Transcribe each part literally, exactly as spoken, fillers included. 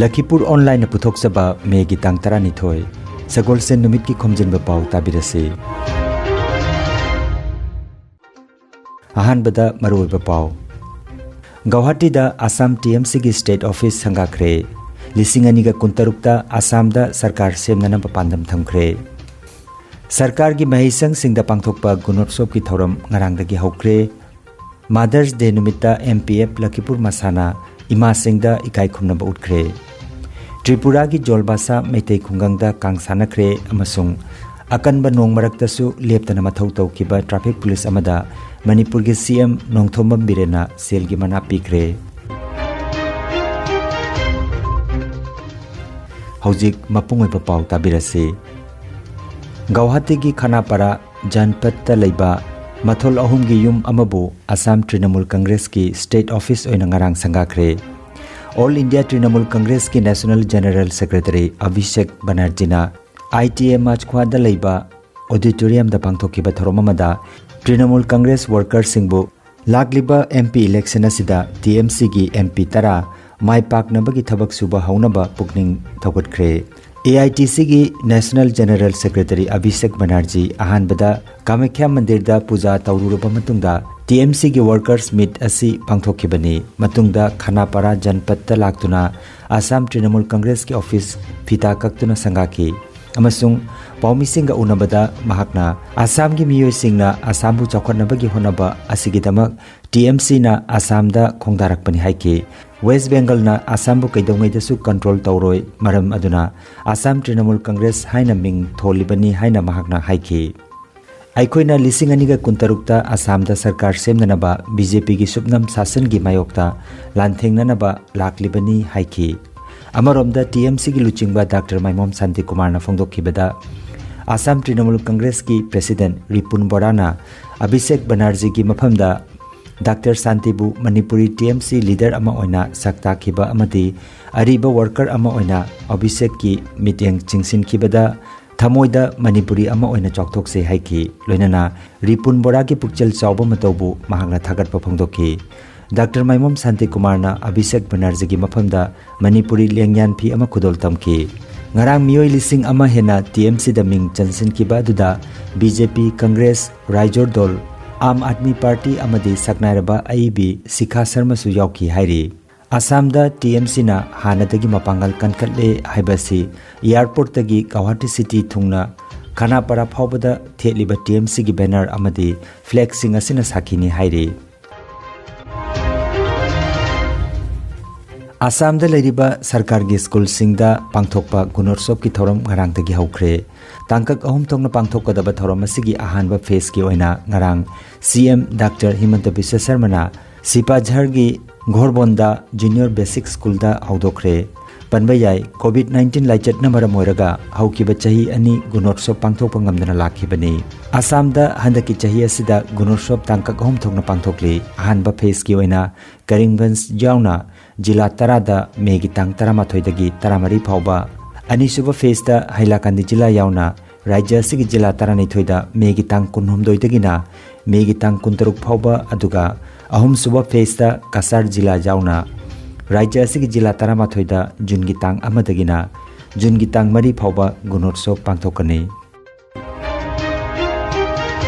ꯂꯈꯤꯄꯨꯔ ꯑꯣꯟꯂꯥꯏꯟꯅ ꯄꯨꯊꯣꯛꯆꯕ ꯃꯦꯒꯤ ꯇꯥꯡ ꯇꯔꯥꯅꯤꯊꯣꯏ, ꯁꯒꯣꯜꯁꯦꯟ ꯅꯨꯃꯤꯠꯀꯤ ꯈꯣꯝꯖꯤꯟꯕ ꯄꯥꯎ ꯇꯥꯕꯤꯔꯁꯤ꯫ ꯑꯍꯥꯟꯕꯗ ꯃꯔꯨꯑꯣꯏꯕ ꯄꯥꯎ꯫ ꯒꯧꯍꯥꯇꯤꯗ ꯑꯁꯥꯝ ꯇꯤ ꯑꯦꯝ ꯁꯤꯒꯤ ꯁ꯭ꯇꯦꯠ ꯑꯣꯐꯤꯁ ꯁꯪꯒꯥꯈ꯭ꯔꯦ꯫ ꯂꯤꯁꯤꯡ ꯑꯅꯤꯒ ꯀꯨꯟꯇꯔꯨꯛꯇ ꯑꯁꯥꯝꯗ ꯁꯔꯀꯥꯔ ꯁꯦꯝꯅꯅꯕ ꯄꯥꯟꯗꯝ ꯊꯝꯈ꯭ꯔꯦ꯫ ꯁꯔꯀꯥꯔꯒꯤ ꯃꯍꯩꯁꯪꯁꯤꯡꯗ ꯄꯥꯡꯊꯣꯛꯄ ꯒꯨꯅꯣꯠꯁꯣꯞꯀꯤ ꯊꯧꯔꯝ ꯉꯔꯥꯡꯗꯒꯤ ꯍꯧꯈ꯭ꯔꯦ꯫ ꯃꯥꯗꯔꯁ ꯗꯦ ꯅꯨꯃꯤꯠꯇ ꯑꯦꯝ ꯄꯤ ꯑꯦꯐ ꯂꯈꯤꯄꯨꯔ ꯃꯁꯥꯅ ꯏꯃꯥꯁꯤꯡꯗ ꯏꯀꯥꯏ ꯈꯨꯝꯅꯕ ꯎꯠꯈ꯭ꯔꯦ꯫ ꯇ꯭ꯔꯤꯄꯨꯔꯥꯒꯤ ꯖꯣꯜꯕꯥꯁꯥ ꯃꯩꯇꯩ ꯈꯨꯡꯒꯪꯗ ꯀꯥꯡ ꯁꯥꯟꯅꯈ꯭ꯔꯦ ꯑꯃꯁꯨꯡ ꯑꯀꯟꯕ ꯅꯣꯡ ꯃꯔꯛꯇꯁꯨ ꯂꯦꯞꯇꯅ ꯃꯊꯧ ꯇꯧꯈꯤꯕ ꯇ꯭ꯔꯥꯐꯤꯛ ꯄꯨꯂꯤꯁ ꯑꯃꯗ ꯃꯅꯤꯄꯨꯔꯒꯤ ꯁꯤ ꯑꯦꯝ ꯅꯣꯡꯊꯣꯝꯕꯝ ꯕꯤꯔꯦꯟꯅ ꯁꯦꯜꯒꯤ ꯃꯅꯥ ꯄꯤꯈ꯭ꯔꯦ꯫ ꯍꯧꯖꯤꯛ ꯃꯄꯨꯡ ꯑꯣꯏꯕ ꯄꯥꯎ ꯇꯥꯕꯤꯔꯁꯤ꯫ ꯒꯧꯍꯥꯇꯤꯒꯤ ꯈꯅꯥꯄꯥꯔꯥ ꯖꯟꯄꯠꯇ ꯂꯩꯕ ꯃꯊꯣꯜ ꯑꯍꯨꯝꯒꯤ ꯌꯨꯝ ꯑꯃꯕꯨ ꯑꯁꯥꯝ ꯇ꯭ꯔꯤꯅꯃꯨꯜ ꯀꯪꯒ꯭ꯔꯦꯁꯀꯤ ꯁ꯭ꯇꯦꯠ ꯑꯣꯐꯤꯁ ꯑꯣꯏꯅ ꯉꯔꯥꯡ ꯁꯪꯒꯥꯈ꯭ꯔꯦ꯫ ꯑꯣꯜ ꯏꯟꯗꯤꯌꯥ ꯇ꯭ꯔꯤꯅꯃꯨꯜ ꯀꯪꯒ꯭ꯔꯦꯁꯀꯤ ꯅꯦꯁꯅꯦꯜ ꯖꯦꯅꯔꯦꯜ ꯁꯦꯀ꯭ꯔꯦꯇꯔꯤ ꯑꯚꯤꯁꯦꯛ ꯕꯅꯔꯖꯤꯅ ꯑꯥꯏ ꯇꯤ ꯑꯦ ꯃꯥꯆꯈ꯭ꯋꯥꯗ ꯂꯩꯕ ꯑꯣꯗꯤꯇꯣꯔꯤꯌꯝꯗ ꯄꯥꯡꯊꯣꯛꯈꯤꯕ ꯊꯧꯔꯝ ꯑꯃꯗ ꯇ꯭ꯔꯤꯅꯃꯨꯜ ꯀꯪꯒ꯭ꯔꯦꯁ ꯋꯥꯔꯀꯔꯁꯤꯡꯕꯨ ꯂꯥꯛꯂꯤꯕ ꯑꯦꯝ ꯄꯤ ꯏꯂꯦꯛꯁꯟ ꯑꯁꯤꯗ ꯇꯤ ꯑꯦꯝ ꯁꯤꯒꯤ ꯑꯦꯝ ꯄꯤ ꯇꯔꯥ ꯃꯥꯏ ꯄꯥꯛꯅꯕꯒꯤ ꯊꯕꯛ ꯁꯨꯕ ꯍꯧꯅꯕ ꯄꯨꯛꯅꯤꯡ ꯊꯧꯒꯠꯈ꯭ꯔꯦ꯫ ꯑꯦ ꯑꯥꯏ ꯇꯤ ꯁꯤꯒꯤ national general secretary Abhishek Banerjee ꯑꯍꯥꯟꯕꯗ ꯀꯥꯃꯈ꯭ꯌꯥ ꯃꯟꯗꯤꯔꯗ ꯄꯨꯖꯥ ꯇꯧꯔꯨꯔꯕ ꯃꯇꯨꯡꯗ ꯇꯤ ꯑꯦꯝ ꯁꯤꯒꯤ ꯋꯥꯔꯀꯔꯁ ꯃꯤꯠ ꯑꯁꯤ ꯄꯥꯡꯊꯣꯛꯈꯤꯕꯅꯤ꯫ ꯃꯇꯨꯡꯗ ꯈꯅꯥꯄꯥꯔꯥ ꯖꯟꯄꯠꯇ ꯂꯥꯛꯇꯨꯅ ꯑꯁꯥꯝ ꯇ꯭ꯔꯤꯅꯃꯨꯜ ꯀꯪꯒ꯭ꯔꯦꯁꯀꯤ ꯑꯣꯐꯤꯁ ꯐꯤꯇꯥ ꯀꯛꯇꯨꯅ ꯁꯪꯒꯥꯈꯤ ꯑꯃꯁꯨꯡ ꯄꯥꯎꯃꯤꯁꯤꯡꯒ ꯎꯅꯕꯗ ꯃꯍꯥꯛꯅ ꯑꯁꯥꯝꯒꯤ ꯃꯤꯑꯣꯏꯁꯤꯡꯅ ꯑꯁꯥꯝꯕꯨ ꯆꯥꯎꯈꯠꯅꯕꯒꯤ ꯍꯣꯠꯅꯕ ꯑꯁꯤꯒꯤꯗꯃꯛ ꯇꯤ ꯑꯦꯝ ꯁꯤꯅ ꯑꯁꯥꯝꯗ ꯈꯣꯡꯗꯥꯔꯛꯄꯅꯤ ꯍꯥꯏꯈꯤ꯫ ꯋꯦꯁ ꯕꯦꯡꯒꯜꯅ ꯑꯁꯥꯝꯕꯨ ꯀꯩꯗꯧꯉꯩꯗꯁꯨ ꯀꯟꯇ꯭ꯔꯣꯜ ꯇꯧꯔꯣꯏ, ꯃꯔꯝ ꯑꯗꯨꯅ ꯑꯁꯥꯝ ꯇ꯭ꯔꯤꯅꯃꯨꯜ ꯀꯪꯒ꯭ꯔꯦꯁ ꯍꯥꯏꯅ ꯃꯤꯡ ꯊꯣꯜꯂꯤꯕꯅꯤ ꯍꯥꯏꯅ ꯃꯍꯥꯛꯅ ꯍꯥꯏꯈꯤ꯫ ꯑꯩꯈꯣꯏꯅ ꯂꯤꯁꯤꯡ ꯑꯅꯤꯒ ꯀꯨꯟꯇꯔꯨꯛꯇ ꯑꯁꯥꯝꯗ ꯁꯔꯀꯥꯔ ꯁꯦꯝꯅꯅꯕ ꯕꯤ ꯖꯦ ꯄꯤꯒꯤ ꯁꯨꯞꯅꯝ ꯁꯥꯁꯟꯒꯤ ꯃꯥꯌꯣꯛꯇ ꯂꯥꯟꯊꯦꯡꯅꯅꯕ ꯂꯥꯛꯂꯤꯕꯅꯤ ꯍꯥꯏꯈꯤ꯫ ꯑꯃꯔꯣꯝꯗ ꯇꯤ ꯑꯦꯝ ꯁꯤꯒꯤ ꯂꯨꯆꯤꯡꯕ ꯗꯥꯛꯇꯔ ꯃꯥꯏꯃꯣꯝ ꯁꯥꯟꯇꯤꯀꯨꯃꯥꯔꯅ ꯐꯣꯡꯗꯣꯛꯈꯤꯕꯗ, ꯑꯁꯥꯝ ꯇ꯭ꯔꯤꯅꯃꯨꯜ ꯀꯪꯒ꯭ꯔꯦꯁꯀꯤ ꯄ꯭ꯔꯦꯁꯤꯗꯦꯟꯠ ꯔꯤꯄꯨꯟ ꯕꯣꯔꯥꯅ ꯑꯚꯤꯁꯦꯛ ꯕꯅꯔꯖꯤꯒꯤ ꯃꯐꯝꯗ ꯗꯥꯛꯇꯔ ꯁꯥꯟꯇꯤꯕꯨ Manipuri T M C leader ꯑꯃ ꯑꯣꯏꯅ ꯁꯛ ꯇꯥꯛꯈꯤꯕ ꯑꯃꯗꯤ ꯑꯔꯤꯕ ꯋꯥꯔꯀꯔ ꯑꯃ ꯑꯣꯏꯅ ꯑꯚꯤꯁꯦꯛꯀꯤ ꯃꯤꯠꯌꯦꯡ ꯆꯤꯡꯁꯤꯟꯈꯤꯕꯗ ꯊꯃꯣꯏꯗ ꯃꯅꯤꯄꯨꯔꯤ ꯑꯃ ꯑꯣꯏꯅ ꯆꯥꯎꯊꯣꯛꯆꯩ ꯍꯥꯏꯈꯤ꯫ ꯂꯣꯏꯅꯅ ꯔꯤꯄꯨꯟ ꯕꯣꯔꯥꯒꯤ ꯄꯨꯛꯆꯦꯜ ꯆꯥꯎꯕ ꯃꯇꯧꯕꯨ ꯃꯍꯥꯛꯅ ꯊꯥꯒꯠꯄ ꯐꯣꯡꯗꯣꯛꯈꯤ꯫ ꯗꯥꯛꯇꯔ ꯃꯥꯏꯃꯣꯝ ꯁꯥꯟꯇꯤꯀꯨꯃꯥꯔꯅ ꯑꯚꯤꯁꯦꯛ ꯕꯅꯔꯖꯤꯒꯤ ꯃꯐꯝꯗ ꯃꯅꯤꯄꯨꯔꯤ ꯂꯦꯡꯌꯥꯟ ꯐꯤ ꯑꯃ ꯈꯨꯗꯣꯜ ꯇꯝꯈꯤ꯫ ꯉꯔꯥꯡ ꯃꯤꯑꯣꯏ ꯂꯤꯁꯤꯡ ꯑꯃ ꯍꯦꯟꯅ ꯇꯤ ꯑꯦꯝ ꯁꯤꯗ ꯃꯤꯡ ꯆꯟꯁꯤꯟꯈꯤꯕ ꯑꯗꯨꯗ ꯕꯤ ꯖꯦ ꯄꯤ, ꯀꯪꯒ꯭ꯔꯦꯁ, ꯔꯥꯏꯖꯣꯔ ꯗꯣꯜ, ꯑꯥꯝ ꯑꯥꯗꯃꯤ ꯄꯥꯔꯇꯤ ꯑꯃꯗꯤ ꯁꯛꯅꯥꯏꯔꯕ ꯑꯏꯕꯤ ꯁꯤꯈꯥ ꯁꯔꯃꯁꯨ ꯌꯥꯎꯈꯤ ꯍꯥꯏꯔꯤ꯫ ꯑꯁꯥꯝꯗ ꯇꯤ ꯑꯦꯝ ꯁꯤꯅ ꯍꯥꯟꯅꯗꯒꯤ ꯃꯄꯥꯡꯒꯜ ꯀꯟꯈꯠꯂꯦ ꯍꯥꯏꯕꯁꯤ ꯑꯦꯌꯥꯔꯄꯣꯔꯠꯇꯒꯤ ꯒꯧꯍꯥꯇꯤ ꯁꯤꯇꯤ ꯊꯨꯡꯅ ꯈꯅꯥꯄꯥꯔꯥ ꯐꯥꯎꯕꯗ ꯊꯦꯠꯂꯤꯕ ꯇꯤ ꯑꯦꯝ ꯁꯤꯒꯤ ꯕꯦꯅꯔ ꯑꯃꯗꯤ ꯐ꯭ꯂꯦꯒꯁꯤꯡ ꯑꯁꯤꯅ ꯁꯥꯈꯤꯅꯤ ꯍꯥꯏꯔꯤ꯫ ꯑꯁꯥꯝꯗ ꯂꯩꯔꯤꯕ ꯁꯔꯀꯥꯔꯒꯤ ꯁ꯭ꯀꯨꯜꯁꯤꯡꯗ ꯄꯥꯡꯊꯣꯛꯄ ꯒꯨꯅꯣꯠꯁꯣꯞꯀꯤ ꯊꯧꯔꯝ ꯉꯔꯥꯡꯗꯒꯤ ꯍꯧꯈ꯭ꯔꯦ꯫ ꯇꯥꯡꯀꯛ ꯑꯍꯨꯝ ꯊꯣꯛꯅ ꯄꯥꯡꯊꯣꯛꯀꯗꯕ ꯊꯧꯔꯝ ꯑꯁꯤꯒꯤ ꯑꯍꯥꯟꯕ ꯐꯦꯁꯀꯤ ꯑꯣꯏꯅ ꯉꯔꯥꯡ ꯁꯤ M doctor ꯍꯤꯃꯟꯇ Visva ꯁꯔꯃꯅ ꯁꯤꯄꯥꯖꯔꯒꯤ ꯘꯣꯔꯕꯣꯟꯗ junior basic ꯁ꯭ꯀꯨꯜꯗ ꯍꯧꯗꯣꯛꯈ꯭ꯔꯦ꯫ ꯄꯟꯕ ꯌꯥꯏ, ꯀꯣꯚꯤꯗ ꯅꯥꯏꯟꯇꯤꯟ ꯂꯥꯏꯆꯠꯅ ꯃꯔꯝ ꯑꯣꯏꯔꯒ ꯍꯧꯈꯤꯕ ꯆꯍꯤ ꯑꯅꯤ ꯒꯨꯅꯣꯠꯁꯣꯞ ꯄꯥꯡꯊꯣꯛꯄ ꯉꯝꯗꯅ ꯂꯥꯛꯈꯤꯕꯅꯤ꯫ ꯑꯁꯥꯝꯗ ꯍꯟꯗꯛꯀꯤ ꯆꯍꯤ ꯑꯁꯤꯗ ꯒꯨꯅꯣꯠꯁꯣꯞ ꯇꯥꯡꯀꯛ ꯑꯍꯨꯝ ꯊꯣꯛꯅ ꯄꯥꯡꯊꯣꯛꯂꯤ꯫ ꯑꯍꯥꯟꯕ ꯐꯦꯁꯀꯤ ꯑꯣꯏꯅ ꯀꯔꯤꯝꯒꯟꯖ ꯌꯥꯎꯅ ꯖꯤꯂꯥ ꯇꯔꯥꯗ ꯃꯦꯒꯤ ꯇꯥꯡ ꯇꯔꯥꯃꯥꯊꯣꯏꯗꯒꯤ ꯇꯔꯥꯃꯔꯤ ꯐꯥꯎꯕ, ꯑꯅꯤꯁꯨꯕ ꯐꯦꯁꯇ ꯍꯩꯂꯥꯀꯥꯟꯗꯤ ꯖꯤꯂꯥ ꯌꯥꯎꯅ ꯔꯥꯖ꯭ꯌ ꯑꯁꯤꯒꯤ ꯖꯤꯂꯥ ꯇꯔꯥꯅꯤꯊꯣꯏꯗ ꯃꯦꯒꯤ ꯇꯥꯡ ꯀꯨꯟꯍꯨꯝꯗꯣꯏꯗꯒꯤꯅ ꯃꯦꯒꯤ ꯇꯥꯡ ꯀꯨꯟꯇꯔꯨꯛ ꯐꯥꯎꯕ, ꯑꯗꯨꯒ ꯑꯍꯨꯝꯁꯨꯕ ꯐꯦꯁꯇ ꯀꯁꯥꯔ ꯖꯤꯂꯥ ꯌꯥꯎꯅ ꯔꯥꯖ꯭ꯌ ꯑꯁꯤꯒꯤ ꯖꯤꯂꯥ ꯇꯔꯥꯃꯥꯊꯣꯏꯗ ꯖꯨꯟꯒꯤ ꯇꯥꯡ ꯑꯃꯗꯒꯤꯅ ꯖꯨꯟꯒꯤ ꯇꯥꯡ ꯃꯔꯤ ꯐꯥꯎꯕ ꯒꯨꯅꯣꯠꯁꯣꯞ ꯄꯥꯡꯊꯣꯛꯀꯅꯤ꯫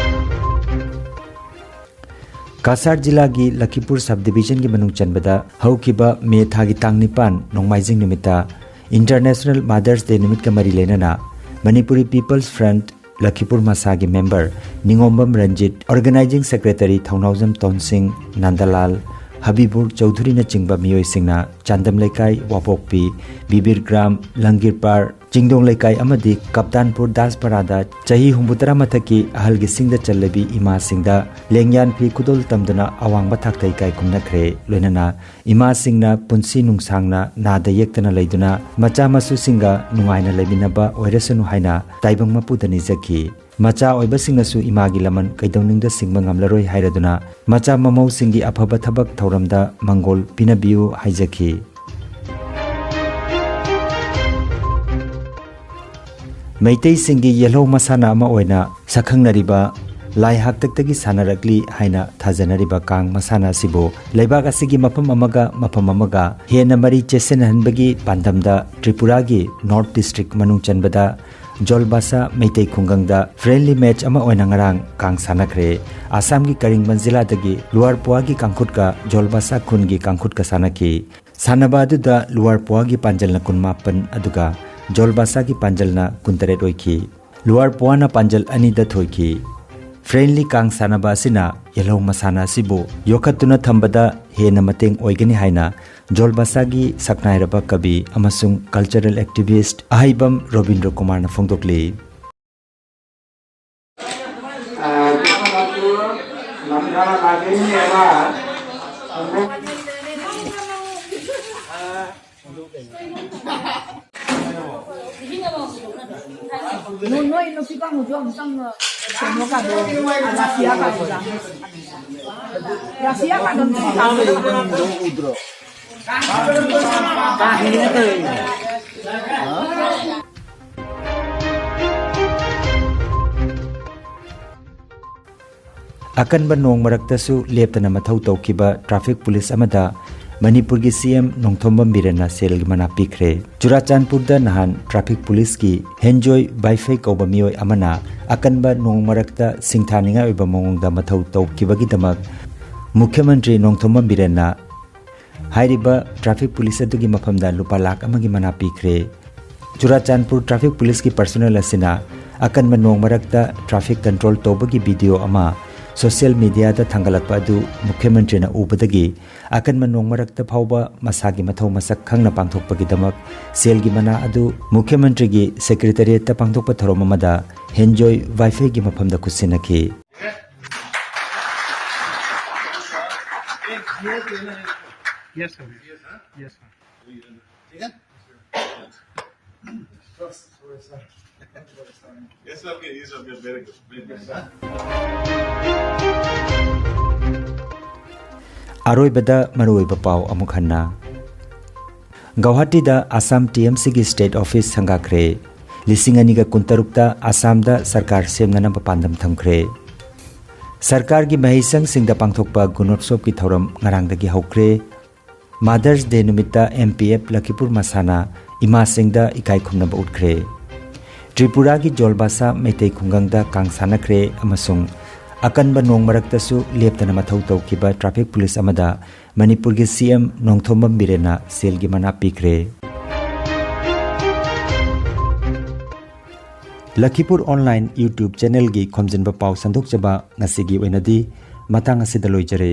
ꯀꯁꯥꯔ ꯖꯤꯂꯥꯒꯤ ꯂꯈꯤꯄꯨꯔ ꯁꯕ ꯗꯤꯕꯤꯖꯟꯒꯤ ꯃꯅꯨꯡ ꯆꯟꯕꯗ ꯍꯧꯈꯤꯕ ꯃꯦ ꯊꯥꯒꯤ ꯇꯥꯡ ꯅꯤꯄꯥꯟ, ꯅꯣꯡꯃꯥꯏꯖꯤꯡ ꯅꯨꯃꯤꯠꯇ International Mother's Day ꯅꯨꯃꯤꯠꯀ ꯃꯔꯤ ꯂꯩꯅꯅ ꯃꯅꯤꯄꯨꯔꯤ ꯄꯤꯄꯜꯁ ꯐ꯭ꯔꯟꯠ ꯂꯈꯤꯄꯨꯔ ꯃꯁꯥꯒꯤ ꯃꯦꯝꯕꯔ ꯅꯤꯉꯣꯝꯕꯝ ꯔꯟꯖꯤꯠ, ꯑꯣꯔꯒꯅꯥꯏꯖꯤꯡ ꯁꯦꯀ꯭ꯔꯦꯇꯔꯤ ꯊꯧꯅꯥꯎꯖꯝ ꯇꯣꯟꯁꯤꯡ, ꯅꯟꯗꯂꯥꯜ, ꯍꯕꯤꯕꯨꯔ ꯆꯧꯙꯨꯔꯤꯅꯆꯤꯡꯕ ꯃꯤꯑꯣꯏꯁꯤꯡꯅ ꯆꯥꯟꯗꯝ ꯂꯩꯀꯥꯏ, ꯋꯥꯕꯣꯛꯄꯤ, ꯕꯤꯕꯤꯔ ꯒ꯭ꯔꯥꯝ, ꯂꯪꯒꯤꯔꯄꯥꯔ, ꯆꯤꯡꯗꯣꯡ ꯂꯩꯀꯥꯏ ꯑꯃꯗꯤ ꯀꯞꯇꯥꯟꯄꯨꯔ ꯗꯥꯁꯄꯔꯥꯗ ꯆꯍꯤ ꯍꯨꯝꯐꯨꯇꯔꯥ ꯃꯊꯛꯀꯤ ꯑꯍꯜꯒꯤ ꯁꯤꯡꯗ ꯆꯜꯂꯕꯤ ꯏꯃꯥꯁꯤꯡꯗ ꯂꯦꯡꯌꯥꯟ ꯐꯤ ꯈꯨꯗꯣꯜ ꯇꯝꯗꯨꯅ ꯑꯋꯥꯡꯕ ꯊꯥꯛꯇ ꯏꯀꯥꯏ ꯈꯨꯝꯅꯈ꯭ꯔꯦ꯫ ꯂꯣꯏꯅꯅ ꯏꯃꯥꯁꯤꯡꯅ ꯄꯨꯟꯁꯤ ꯅꯨꯡꯁꯥꯡꯅ ꯅꯥꯗ ꯌꯦꯛꯇꯅ ꯂꯩꯗꯨꯅ ꯃꯆꯥ ꯃꯁꯨꯁꯤꯡꯒ ꯅꯨꯡꯉꯥꯏꯅ ꯂꯩꯃꯤꯟꯅꯕ ꯑꯣꯏꯔꯁꯅꯨ ꯍꯥꯏꯅ ꯇꯥꯏꯕꯪ ꯃꯄꯨꯗ ꯅꯤꯖꯈꯤ꯫ ꯃꯆꯥ ꯑꯣꯏꯕꯁꯤꯡꯅꯁꯨ ꯏꯃꯥꯒꯤ ꯂꯃꯟ ꯀꯩꯗꯧꯅꯨꯡꯗ ꯁꯤꯡꯕ ꯉꯝꯂꯔꯣꯏ ꯍꯥꯏꯔꯗꯨꯅ ꯃꯆꯥ ꯃꯃꯧꯁꯤꯡꯒꯤ ꯑꯐꯕ ꯊꯕꯛ ꯊꯧꯔꯝꯗ ꯃꯪꯒꯣꯜ ꯄꯤꯅꯕꯤꯌꯨ ꯍꯥꯏꯖꯈꯤ꯫ ꯃꯩꯇꯩꯁꯤꯡꯒꯤ ꯌꯦꯜꯍꯧ ꯃꯁꯥꯟꯅ ꯑꯃ ꯑꯣꯏꯅ ꯁꯛꯈꯪꯅꯔꯤꯕ ꯂꯥꯏ ꯍꯥꯛꯇꯛꯇꯒꯤ ꯁꯥꯟꯅꯔꯛꯂꯤ ꯍꯥꯏꯅ ꯊꯥꯖꯅꯔꯤꯕ ꯀꯥꯡ ꯃꯁꯥꯟꯅ ꯑꯁꯤꯕꯨ ꯂꯩꯕꯥꯛ ꯑꯁꯤꯒꯤ ꯃꯐꯝ ꯑꯃꯒ ꯃꯐꯝ ꯑꯃꯒ ꯍꯦꯟꯅ ꯃꯔꯤ ꯆꯦꯠꯁꯤꯟꯅꯍꯟꯕꯒꯤ ꯄꯥꯟꯗꯝꯗ ꯇ꯭ꯔꯤꯄꯨꯔꯥꯒꯤ ꯅꯣꯔꯠ ꯗꯤꯁꯇ꯭ꯔꯤꯛ ꯃꯅꯨꯡ ꯆꯟꯕꯗ ꯖꯣꯜꯕꯥꯁꯥ ꯃꯩꯇꯩ ꯈꯨꯡꯒꯪꯗ ꯐ꯭ꯔꯦꯟꯂꯤ ꯃꯦꯆ ꯑꯃ ꯑꯣꯏꯅ ꯉꯔꯥꯡ ꯀꯥꯡ ꯁꯥꯟꯅꯈ꯭ꯔꯦ꯫ ꯑꯁꯥꯝꯒꯤ ꯀꯔꯤꯡꯕꯟ ꯖꯤꯂꯥꯗꯒꯤ ꯂꯨꯋꯥꯔ ꯄꯣꯋꯥꯒꯤ ꯀꯥꯡꯈꯨꯠꯀ ꯖꯣꯜꯕꯥꯁꯥ ꯈꯨꯟꯒꯤ ꯀꯥꯡꯈꯨꯠꯀ ꯁꯥꯟꯅꯈꯤ꯫ ꯁꯥꯟꯅꯕ ꯑꯗꯨꯗ ꯂꯨꯋꯥꯔ ꯄꯣꯋꯥꯒꯤ ꯄꯥꯟꯖꯜꯅ ꯀꯨꯟꯃꯥꯄꯟ ꯑꯗꯨꯒ ꯖꯣꯜꯕꯥꯁꯥꯒꯤ ꯄꯥꯟꯖꯜꯅ ꯀꯨꯟꯇꯔꯦꯠ ꯑꯣꯏꯈꯤ꯫ ꯂꯨꯋꯥꯔ ꯄꯣꯋꯥꯅ ꯄꯥꯟꯖꯜ ꯑꯅꯤꯗ ꯊꯣꯏꯈꯤ꯫ ꯐ꯭ꯔꯦꯟꯂꯤ ꯀꯥꯡ ꯁꯥꯟꯅꯕ ꯑꯁꯤꯅ ꯌꯦꯜꯍꯧ ꯃꯁꯥꯟꯅ ꯑꯁꯤꯕꯨ ꯌꯣꯛꯈꯠꯇꯨꯅ ꯊꯝꯕꯗ ꯍꯦꯟꯅ ꯃꯇꯦꯡ ꯑꯣꯏꯒꯅꯤ ꯍꯥꯏꯅ ꯖꯣꯜꯕꯥꯁꯥꯒꯤ ꯁꯛꯅꯥꯏꯔꯕ ꯀꯕꯤ ꯑꯃꯁꯨꯡ ꯀꯜꯆꯔꯦꯜ ꯑꯦꯛꯇꯤꯚꯤꯁ꯭ꯠ ꯑꯍꯩꯕꯝ ꯔꯣꯕꯤꯟꯗ꯭ꯔ ꯀꯨꯃꯥꯔꯅ ꯐꯣꯡꯗꯣꯛꯂꯤ꯫ ꯅꯣꯏ ꯅꯨꯄꯤ ꯀꯥꯡꯕꯨꯁꯨ ꯑꯃꯨꯛꯇꯪ ꯀꯩꯅꯣꯒꯗꯣ, ꯔꯥꯁꯤꯌꯥꯒꯗꯣ, ꯔꯥꯁꯤꯌꯥꯒꯗꯣ ꯑꯝꯇꯪ ꯊꯥꯕꯤꯌꯨ꯫ ꯑꯀꯟꯕ ꯅꯣꯡ ꯃꯔꯛꯇꯁꯨ ꯂꯦꯞꯇꯅ ꯃꯊꯧ ꯇꯧꯈꯤꯕ ꯇ꯭ꯔꯥꯐꯤꯛ ꯄꯨꯂꯤꯁ ꯑꯃꯗ ꯃꯅꯤꯄꯨꯔꯒꯤ ꯁꯤ ꯑꯦꯝ ꯅꯣꯡꯊꯣꯝꯕꯝ ꯕꯤꯔꯦꯟꯅ ꯁꯦꯜꯒꯤ ꯃꯅꯥ ꯄꯤꯈ꯭ꯔꯦ꯫ ꯆꯨꯔꯥꯆꯥꯟꯄꯨꯔꯗ ꯅꯍꯥꯟ ꯇ꯭ꯔꯥꯐꯤꯛ ꯄꯨꯂꯤꯁꯀꯤ ꯍꯦꯟꯖꯣꯏ ꯕꯥꯏꯐꯩ ꯀꯧꯕ ꯃꯤꯑꯣꯏ ꯑꯃꯅ ꯑꯀꯟꯕ ꯅꯣꯡ ꯃꯔꯛꯇ ꯁꯤꯡꯊꯥꯅꯤꯡꯉꯥꯏ ꯑꯣꯏꯕ ꯃꯑꯣꯡꯗ ꯃꯊꯧ ꯇꯧꯈꯤꯕꯒꯤꯗꯃꯛ ꯃꯨꯈ꯭ꯌ ꯃꯟꯇ꯭ꯔꯤ ꯅꯣꯡꯊꯣꯝꯕꯝ ꯕꯤꯔꯦꯟꯅ ꯍꯥꯏꯔꯤꯕ ꯇ꯭ꯔꯥꯐꯤꯛ ꯄꯨꯂꯤꯁ ꯑꯗꯨꯒꯤ ꯃꯐꯝꯗ ꯂꯨꯄꯥ ꯂꯥꯈ ꯑꯃꯒꯤ ꯃꯅꯥ ꯄꯤꯈ꯭ꯔꯦ꯫ ꯆꯨꯔꯥꯆꯥꯟꯄꯨꯔ ꯇ꯭ꯔꯥꯐꯤꯛ ꯄꯨꯂꯤꯁꯀꯤ ꯄꯔꯁꯣꯅꯦꯜ ꯑꯁꯤꯅ ꯑꯀꯟꯕ ꯅꯣꯡ ꯃꯔꯛꯇ ꯇ꯭ꯔꯥꯐꯤꯛ ꯀꯟꯇ꯭ꯔꯣꯜ ꯇꯧꯕꯒꯤ ꯚꯤꯗꯤꯑꯣ ꯑꯃ ꯁꯣꯁꯤꯌꯦꯜ ꯃꯤꯗꯤꯌꯥꯗ ꯊꯥꯡꯒꯠꯂꯛꯄ ꯑꯗꯨ ꯃꯨꯈ꯭ꯌ ꯃꯟꯇ꯭ꯔꯤꯅ ꯎꯕꯗꯒꯤ ꯑꯀꯟꯕ ꯅꯣꯡ ꯃꯔꯛꯇ ꯐꯥꯎꯕ ꯃꯁꯥꯒꯤ ꯃꯊꯧ ꯃꯁꯛ ꯈꯪꯅ ꯄꯥꯡꯊꯣꯛꯄꯒꯤꯗꯃꯛ ꯁꯦꯜꯒꯤ ꯃꯅꯥ ꯑꯗꯨ ꯃꯨꯈ꯭ꯌ ꯃꯟꯇ꯭ꯔꯤꯒꯤ ꯁꯦꯀ꯭ꯔꯦꯇꯔꯤꯌꯦꯠꯇ ꯄꯥꯡꯊꯣꯛꯄ ꯊꯧꯔꯝ ꯑꯃꯗ ꯍꯦꯟꯖꯣꯏ ꯕꯥꯏꯐꯩꯒꯤ ꯃꯐꯝꯗ ꯈꯨꯠꯁꯤꯟꯅꯈꯤ꯫ Yes, sir. Yes, sir. ठीक है? Yes, okay, yes, okay, very good, very good, sir. ꯑꯔꯣꯏꯕꯗ ꯃꯔꯨꯑꯣꯏꯕ ꯄꯥꯎ ꯑꯃꯨꯛ ꯍꯟꯅ꯫ ꯒꯧꯍꯥꯇꯤꯗ ꯑꯁꯥꯝ ꯇꯤ ꯑꯦꯝ ꯁꯤꯒꯤ ꯁ꯭ꯇꯦꯠ ꯑꯣꯐꯤꯁ ꯁꯪꯒꯥꯈ꯭ꯔꯦ꯫ ꯂꯤꯁꯤꯡ ꯑꯅꯤꯒ ꯀꯨꯟꯇꯔꯨꯛꯇ ꯑꯁꯥꯝꯗ ꯁꯔꯀꯥꯔ ꯁꯦꯝꯅꯅꯕ ꯄꯥꯟꯗꯝ ꯊꯝꯈ꯭ꯔꯦ꯫ ꯁꯔꯀꯥꯔꯒꯤ ꯃꯍꯩꯁꯪꯁꯤꯡꯗ ꯄꯥꯡꯊꯣꯛꯄ ꯒꯨꯅꯣꯠꯁꯣꯞꯀꯤ ꯊꯧꯔꯝ ꯉꯔꯥꯡꯗꯒꯤ ꯍꯧꯈ꯭ꯔꯦ꯫ ꯃꯥꯗꯔꯁ ꯗꯦ ꯅꯨꯃꯤꯠꯇ ꯑꯦꯝ ꯄꯤ ꯑꯦꯐ ꯂꯈꯤꯄꯨꯔ ꯃꯁꯥꯅ ꯏꯃꯥꯁꯤꯡꯗ ꯏꯀꯥꯏ ꯈꯨꯝꯅꯕ ꯎꯠꯈ꯭ꯔꯦ꯫ ꯇ꯭ꯔꯤꯄꯨꯔꯥꯒꯤ ꯖꯣꯜꯕꯥꯁꯥ ꯃꯩꯇꯩ ꯈꯨꯡꯒꯪꯗ ꯀꯥꯡ ꯁꯥꯟꯅꯈ꯭ꯔꯦ ꯑꯃꯁꯨꯡ ꯑꯀꯟꯕ ꯅꯣꯡ ꯃꯔꯛꯇꯁꯨ ꯂꯦꯞꯇꯅ ꯃꯊꯧ ꯇꯧꯈꯤꯕ ꯇ꯭ꯔꯥꯐꯤꯛ ꯄꯨꯂꯤꯁ ꯑꯃꯗ ꯃꯅꯤꯄꯨꯔꯒꯤ ꯁꯤ ꯑꯦꯝ ꯅꯣꯡꯊꯣꯝꯕꯝ ꯕꯤꯔꯦꯟꯅ ꯁꯦꯜꯒꯤ ꯃꯅꯥ ꯄꯤꯈ꯭ꯔꯦ꯫ ꯂꯈꯤꯄꯨꯔ ꯑꯣꯟꯂꯥꯏꯟ YouTube ꯆꯦꯅꯦꯜꯒꯤ ꯈꯣꯝꯖꯤꯟꯕ ꯄꯥꯎ ꯁꯟꯗꯣꯛꯆꯕ ꯉꯁꯤꯒꯤ ꯑꯣꯏꯅꯗꯤ ꯃꯇꯥꯡ ꯑꯁꯤꯗ ꯂꯣꯏꯖꯔꯦ꯫